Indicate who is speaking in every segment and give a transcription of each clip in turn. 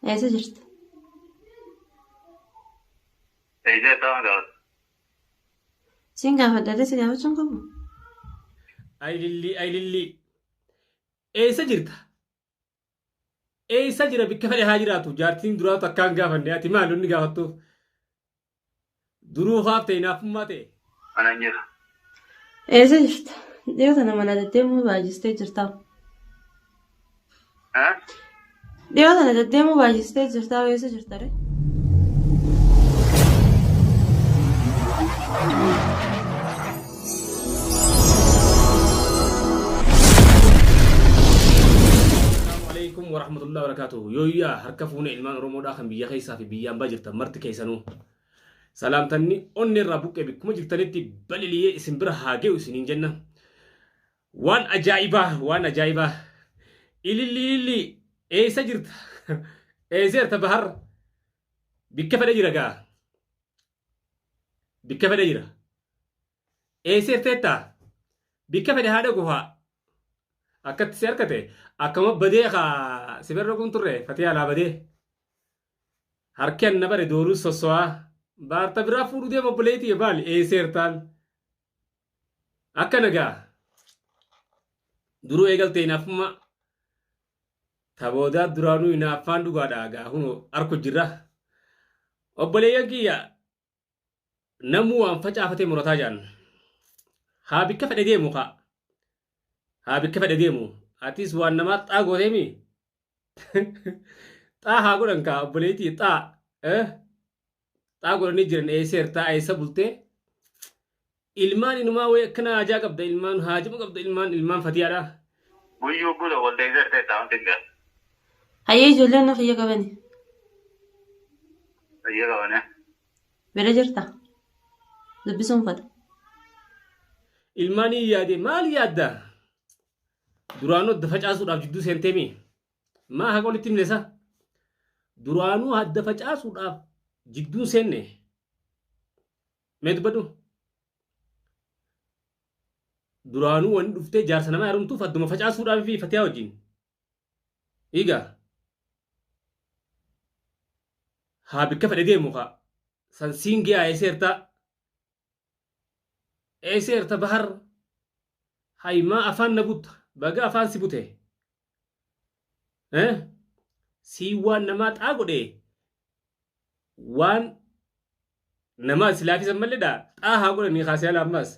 Speaker 1: Eessa jirta?
Speaker 2: Eessa jirta waan gaafatu?
Speaker 1: Siin gaafadha si gaafachuun qabu.
Speaker 3: Ayilillii ayilillii. Eessa jirta? Eessa jira bikka fedhe haa jiraatu jaartiin duraatu akkaan gaafanne ati maal inni gaafattuuf? Duruu haaf ta'e naafummaa ta'e.
Speaker 2: Mana hin jiru.
Speaker 1: Eessa jirta? Dhiyoo tana mana deddeemuu baay'istee jirta.
Speaker 2: Eh?
Speaker 1: Dhiyoo tana deddeemuu baay'istee jirta eessa jirta ree?
Speaker 3: Assalamu alaikum warahmatullahi wabarakatuh. Yooyyaa harka fuune ilmaan Oromoodhaa kan biyya keessaa fi biyya ambaa jirtan marti keessanuu. Salaamtanni onnee irraa buqqee bikkuma jirtanitti baliliyee isin bira haa ge'u isiniin jenna. Waan ajaa'ibaa waan ajaa'ibaa. Ililli ililli eessa jirta? Eessa jirta bahar? Bikka fedhe jira gaa. Bikka fedhe jira. Eessa jirteetta? Bikka fedhe haa dhaqu haa. Akkatti si harkate akkama badee kaa si bira kun turre fatee alaa badee. Harki anna bare dooruu sosso'aa. Baarta biraa fuudhuu deema obboleettii maali eessa jirtaan? Akka nagaa. Duruu eegaltee hinaaffummaa. Taboodaa duraanuu hinaaffaan dhugaadha gaa kunoo arku jirra. Obboleeyyan kiyya namuu waan facaafatee murataa jaan. Haa bikka fedhe deemu kaa. Haa bikka fedhe deemu. Atis waan namaa xaa gooteemi. Xaa haa godhan kaa obboleettii xaa. Eh? Xaa godhanii jiran eessa eessa bultee. Ilmaan inumaa wayii akkana haajaa qabda ilmaan haajama qabda ilmaan ilmaan fatiyaadha.
Speaker 2: Guyyuu guutuu wal deebiseer ta'e taa'uun xiqqaa.
Speaker 1: Hayyee ijoolleen na kiyya qabani.
Speaker 2: Kiyya qabane.
Speaker 1: Bira jirta? Dubbisuun fadha.
Speaker 3: Ilmaanii yaade maal yaadda? Duraanuu adda facaasuudhaaf jidduu seentee mii? Maa haqa walitti himne isa? Duraanuu adda facaasuudhaaf jidduun seenne. Mee dubbadhu. Duraanuu wanni dhuftee jaarsa namaa heerumtuuf adduma facaasuudhaaf fi fatiyaa wajjin. Egaa haa bikka fedhe deemu kaa san siin ge'aa eeseertaa eeseerta bahar hay maa afaan na butta baga afaan si bute eh siin waan namaa xaa godhe waan namaa si laafisan malledha xaa haa godhanii kaasee ala ammas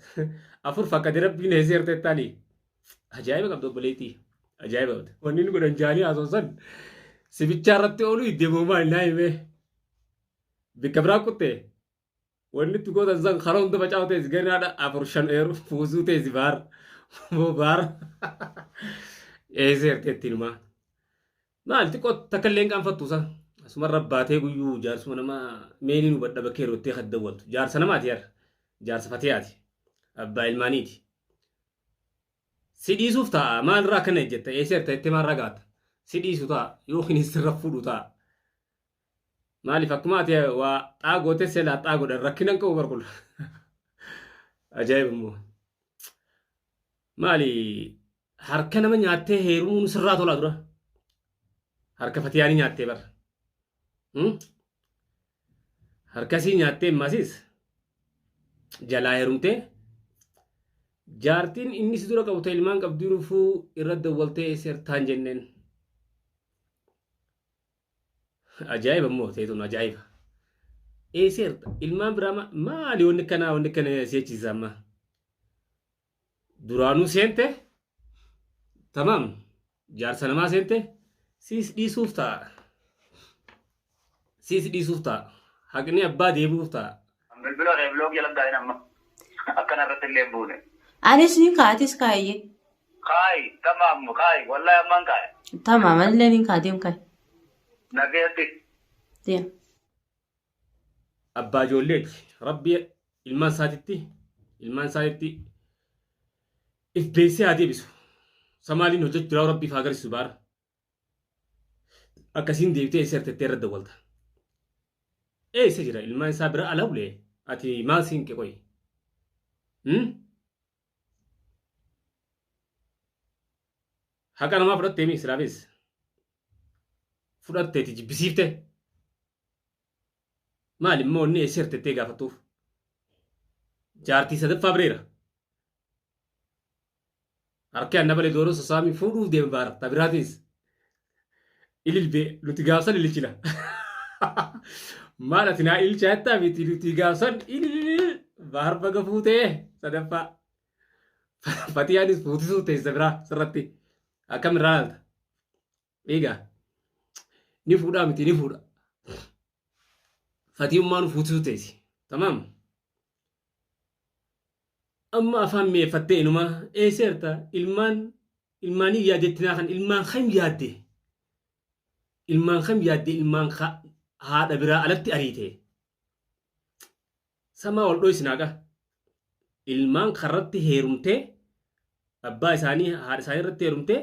Speaker 3: afur fakkate rabbiin eeseerta ittaali ajaa'iba qabda obboleettii ajaa'iba qabda wanni inni godhan jaanii haasoosan sibichaa irratti ooluu iddeemoo maal naa himee bikka biraa kutte Wanni itti gootan san karaa hunda facaawu teessi ganaadha afur shan eeru fuusuu teessi baar moo baar eessa erteetti numaa maal xiqqoo takka illee hin qaanfattu isa asumarra baatee guyyuu jaarsuma namaa meenii nu badha bakkee yeroottee kan dawwaltu jaarsa namaati yar jaarsa fatiyaati abbaa ilmaaniiti si dhiisuuf ta'a maalirraa akkana ejjetta eessa erta jettee maalirraa gaatta si dhiisu ta'a yookiin sirra fuudhu ta'a Maaliif akkuma ati waa xaa gootee seelaa xaa godhan rakkina hin qabu barkul. Ajaa'iba immoo. Maali harka nama nyaattee heerumuun sirraa tolaa dura. Harka fatiyaanii nyaattee bara. Harkasii nyaattee masis jalaa heerumtee jaartiin inni si dura qabu ta ilmaan qabduu dhufuu irra dawwaltee seertaan jenneen. Ajaa'iba immoo ta'e tun ajaa'iba. Eeseerta ilmaan biraa maali wanni kanaa wanni kana si jechiisa amma. Duraanuu seente tamaam jaarsa namaa seente siis dhiisuuf ta'a. Siis dhiisuuf ta'a. Haqni abbaa deebi'uuf ta'a.
Speaker 2: Bilbila kee bilook jala kaayin amma. Akkana irratti illee hin buune.
Speaker 1: Anis ni kaa atis kaayyee.
Speaker 2: Kaayi tamaam kaayi wallahi ammaan kaayi.
Speaker 1: Tamaam anillee ni kaa deem kaayi.
Speaker 2: Nagayatti.
Speaker 1: Deem.
Speaker 3: Abbaa ijoolleeti. Rabbi ilmaan isaatitti ilmaan isaatitti if beeksee haa deebisu. Samaaliin hojjechuu jiraa rabbiif haa agarsiisu baara. Akkasiin deebitee eessa jirtettee irra dawwalta. Eessa jira ilmaan isaa bira ala bulee ati maal siin qeqoyi? Haqa namaa fudhattee mi silaafis? Fudhatteeti jibbisiifte. Maal immoo inni eessa hirtettee gaafattuuf? Jaartii sadaffaa bireera. Harki anna balee dooroo sosaamii fuudhuuf deema baara. Tabiraatis. Ililbee nuti gaafsan ililchina. Maal ati naa ililchaa jettaa miti nuti gaafsan ililil baar baga fuutee sadaffaa. Fatiyaanis fuutisuu teessa biraa sirratti. Akkam irraa laalta? Egaa ni fuudhaa miti ni fuudha. Fatiyummaan fuutisuu teessi. Tamaam. Amma afaan mi'eeffattee inuma eesseerta ilmaan ilmaanii yaadettinaa kan ilmaan kam yaadde ilmaan kam yaadde ilmaan haadha biraa alatti ariite samaa wal dhoysinaa qa ilmaan karratti heerumtee abbaa isaanii haadha isaanii irratti heerumtee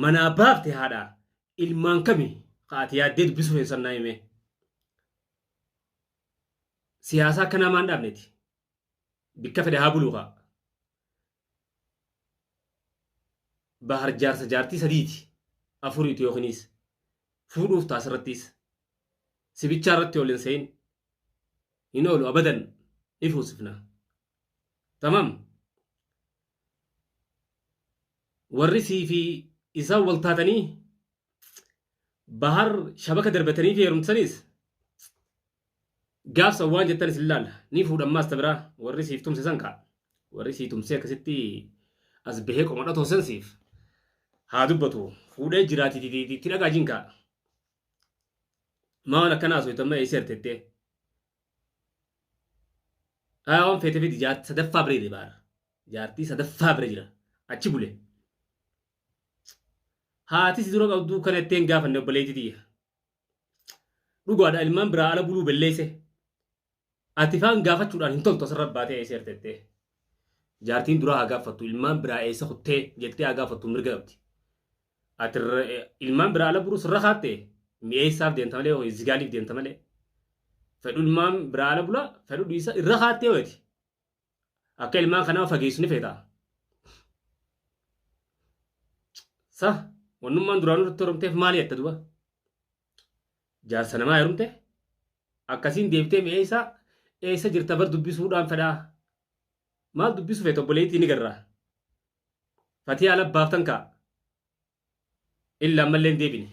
Speaker 3: manaa baafte haadha ilmaan kami ka ati yaaddee dubbisuu feetu naa himee siyaasaa akkanaa maan dhaabneti bikka fedhe haa buluu kaa bahar jaarsa jaartii sadiiti afuriiti yookiinis fuudhuuf taasirrattis sibichaa irratti ol hin se'in hin oolu abadan ni fuusifna tamam warri sii fi isaan wal taatanii bahar shabaka darbatanii fi heerumsanis gaafsan waan jettanis hin laalla ni fuudhan maas biraa warri siif tumse san kaa warri sii tumsee akkasitti as bahee qomadha toosan siif haa dubbatu fuudhee jiraati itti dhagaa jinkaa maan akkanaa osoo itti amma eessa ertettee haa waan feete fidi jaartii sadaffaa bira jira baara jaartii sadaffaa bira jira achi bule haati si dura qabduu kana itteen gaafanne obboleettii tiyya dhugaadha ilmaan biraa ala buluu belleesse ati faan gaafachuudhaan hin toltu asirra baatee eessa ertettee jaartiin duraa haa gaafattu ilmaan biraa eessa kuttee jettee haa gaafattu mirga qabdi ati ilmaan biraa ala buluu sirra kaatte mi'eessaaf deemta malee zigaaliif deemta malee fedhu ilmaan biraa ala bula fedhu dhiisa irra kaattee ho'eeti akka ilmaan kanaa fageessu ni feeta sa wannummaan duraanuu irratti horomteef maali jetta duba jaarsa namaa heerumte akkasiin deebitee mi'eessaa eessa jirta bar dubbisuudhaan fedhaa maal dubbisu feete obboleettii ni garraa fatii ala baaftan kaa illa ammallee hin deebine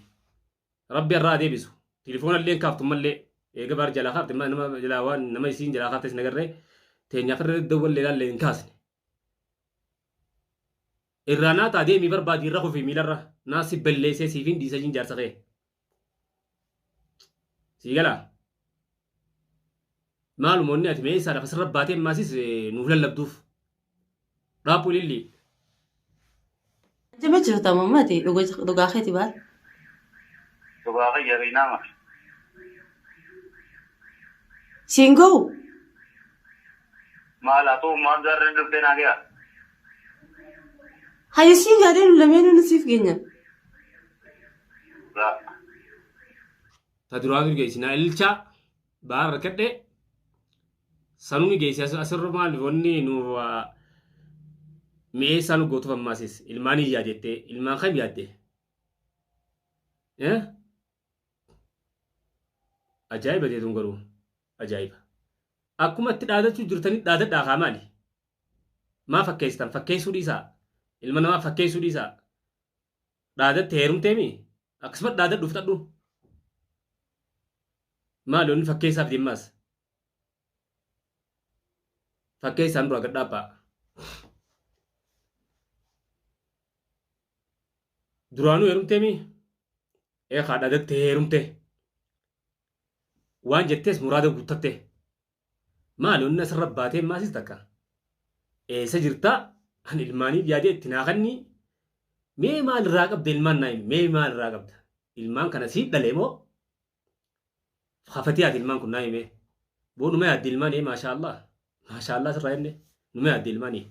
Speaker 3: rabbi irraa deebisu telefoona illee hin kaaftu ammallee eega baar jalaa kaafte nama jalaa waan nama isiin jalaa kaaftes nagarree teenyaaf irra dawwallee ilaallee hin kaasne irraa naa taa deemii barbaadi irra kufi miilarra naa si balleessee siif hin dhiisa jin jaarsa kee sii galaa maaluma onni ati meeshaa lafa sirra baatee ammasis nuuf lallabduuf dhaaphuu ilillii
Speaker 1: Jama jirta mamma ati dhugaa keeti baal.
Speaker 2: Dhugaa kiyya riinaama.
Speaker 1: Siin ga'u
Speaker 2: Maal haa ta'u maal gaarreen dhuftee naa ga'a.
Speaker 1: Hayya siin gaadee nu lameenuu nu siif geenya.
Speaker 3: Ta duraa dur geessi naa ililchaa baar harkadhee sanuu ni geessi asirra maal wanni nu mi'eessaa nu gootuuf ammaasis ilmaan hin yaadettee ilmaan kam yaadde ajaa'iba deetuun garuu ajaa'iba akkuma itti dhaadachuu jirtanii dhaadadhaa kaa maali maa fakkeessitan fakkeessuu dhiisaa ilma namaa fakkeessuu dhiisaa dhaadatte heerumteemi akkasuma dhaadadhu fixadhu maali wanni fakkeessaaf deemmaas fakkeessaan dura gad dhaabbaa duraanuu heerumteemi eekaa dhaadatte heerumte waan jettees muraada guuttatte maali wanni asirra baatee maasis takka eessa jirtaa an ilmaaniif yaadee itti naa kannii mee maal irraa qabda ilmaan naa himi mee maal irraa qabda ilmaan kana siif dhalee moo kafatee ati ilmaan kun naa himee boo numa yaadde ilmaan ee maashaa Allah maashaa Allah sirraa jenne numa yaadde ilmaanii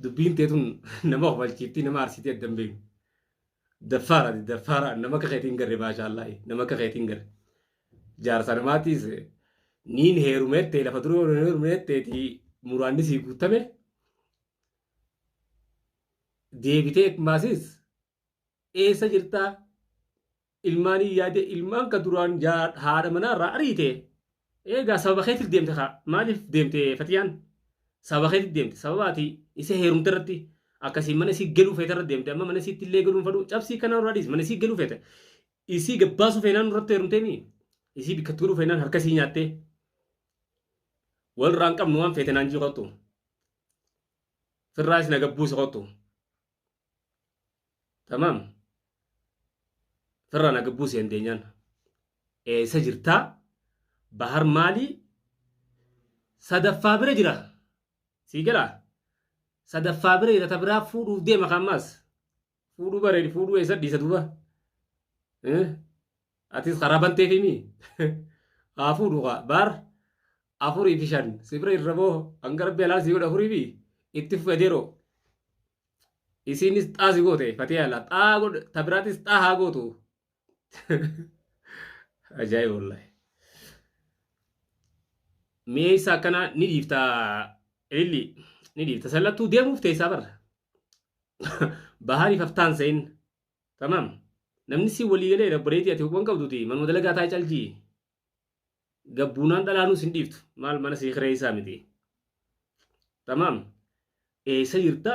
Speaker 3: dubbiin teetun nama kofalchiiftii nama aarsitii adda hin beeknu daffaara daffaara nama akka keetiin garre maashaa Allah nama akka keetiin garre jaarsa namaatiis niin heerumeettee lafa duroo heerumeetteeti muraanni sii guutame deebitee maasis eessa jirtaa? Ilmaanii yaadee ilmaan ka duraan haadha manaa irraa ariite. Eegaa sababa keetiif deemte kaa maaliif deemte Fatiyaan? Sababa keetiif deemte sababa ati isa heerumte irratti akkasiin mana isii galuu feete irra deemte amma mana isiitti illee galuun fadhu cabsii kanaa irraa dhiisi mana isii galuu feete. Isii gabbaasuu feenaan irratti heerumtee mii? Isii bikkatti godhuu feenaan harka isii nyaattee. Walirraa hin qabnu waan feete naan jii kottu. Firraa isin agabbuusi kottu. Tamaam. Firraa na gabbuusi dandeenyaan. Eessa jirtaa? Bahar maalii? Sadaffaa bira jira. Sii galaa? Sadaffaa bira jira ta biraa fuudhuuf deema kaammaas. Fuudhuu bareedi fuudhuu eessa dhiisa duuba? Atis karaa banteefi mii? Haa fuudhu kaa baar 4 fi 5 si bira irra boo hanga rabbi alaa sii godhe afurii fi itti fufe adeeroo. Isiinis xaa si goote fatee ala xaa godhe ta biraatis xaa haa gootu. Ajaa'iba wallahi. Mi'eessa akkanaa ni dhiifta ililli ni dhiifta sallattuu deemuuf teessaa barra. Bahariif haftaan sa'in. Tamaam. Namni si walii galee obboleettii ati huban qabduti manuma dalagaa taa'ee caljii. Gabbuunaan dhalaanuu sin dhiiftu maal mana sii kireessaa miti. Tamaam. Eessa jirta?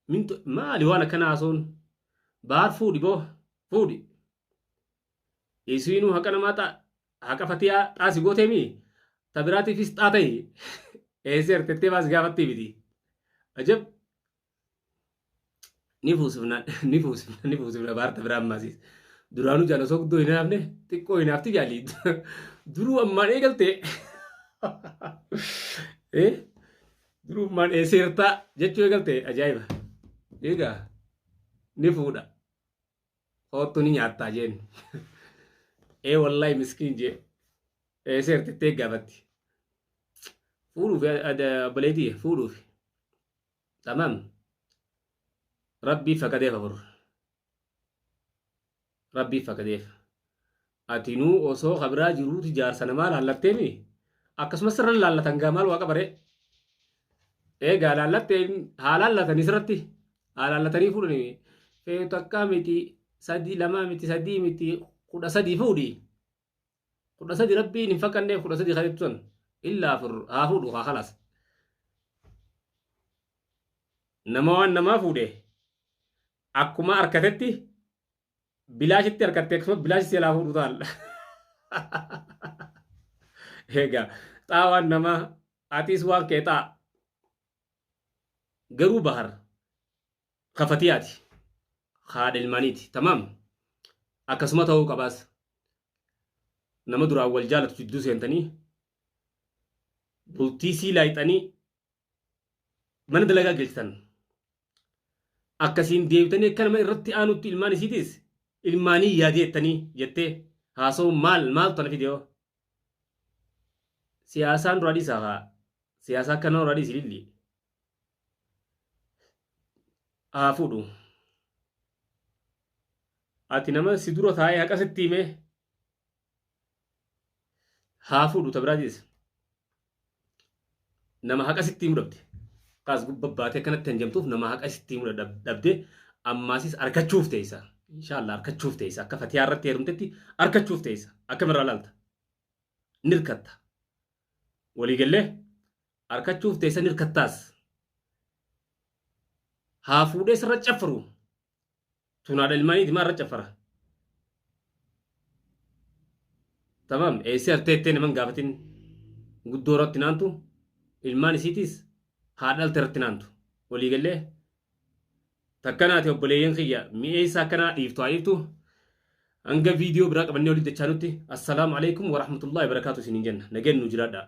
Speaker 3: Mintu maali waan akkanaa haasa'uun? Bahar fuudhi boo fuudhi. Isiinuu haqa namaa xaa haqa fatiyaa xaasi gootee mii? Ta biraatiifis xaa ta'i. Eessa jirtettee baas gaafattii miti. Ajab. Ni fuusifna ni fuusifna ni fuusifna baarta biraa ammaasiis. Duraanuu jaala osoo guddoo hin hinaafne xiqqoo hinaafti jaalli. Duruu ammaan eegalte. Eh? Duruu ammaan eesseertaa jechuu eegalte ajaa'iba. Egaa ni fuudha. Hoottu ni nyaattaa jeen. Ee wallaahi miskiin jee. Eesseertettee gaafatti. Fuudhuuf obboleettii fuudhuuf. Tamam. Rabbii fakadeef afur. Rabbii fakadeef. Atinuu osoo kabiraa jiruuti jaarsa namaa laallatteemi. Akkasumas sirra laallatan gaa maal waaqa baree. Eegaa laallattee haa laallatanii sirratti. Haa laallatanii fuudhanii. Feetu takkaa miti sadii lamaa miti sadii miti 13 fuudhi. 13 rabbiin hin fakkanneef 13 kan ibsan illa afur haa fuudhu haa kalaas. Nama waan namaa fuudhe akkuma harkatetti bilaashitti harkatte akkasuma bilaashi seelaa fuudhu taal. Egaa xaa waan namaa atiis waan kee xaa. Garuu bahar kafatiyaati haadha ilmaaniiti tamaam akkasuma ta'uu qabaas. Nama duraan wal jaalatu jidduu seentanii bultii sii laayixanii mana dalagaa galchitan. Akkasiin deebitanii akka nama irratti aanutti ilmaan isiitiis ilmaanii yaadeettanii jettee haasa'uun maal maaltu tana fide hoo? Siyaasaan duraa dhiisaa haa. Siyaasaa akkanaa duraa dhiisi lilli. Haa fuudhu. Ati nama si dura taa'ee haqa sitti himee haa fuudhu ta biraatis. Nama haqa sitti himu dhabde. Kaas gubba baatee akkanatti hanjamtuuf nama haqa sitti himu dhabde ammaasis argachuuf teessa. Inshaallah argachuuf teessa. Akka fatiyaa irratti heerumtetti argachuuf teessa. Akkamirraa laalta? Ni hirkatta. Waliigallee argachuuf teessa ni hirkattaas. Haa fuudhee sirra caffaru. Tun haadha ilmaaniiti maa irra caffara? Tamaam eessee hartee ittee naman gaafatin guddoo irratti naantu ilmaan isiitiis haadha dhalte irratti naantu. Waliigallee takkanaati obboleeyyan kiyya mi'eessa akkanaa dhiiftu haa dhiiftu. Hanga viidiyoo biraa qabannee walitti dachaanutti assalaamu alaikum warahmatullahi wabarakaatu isiniin jenna. Nageen nu jiraadhaa.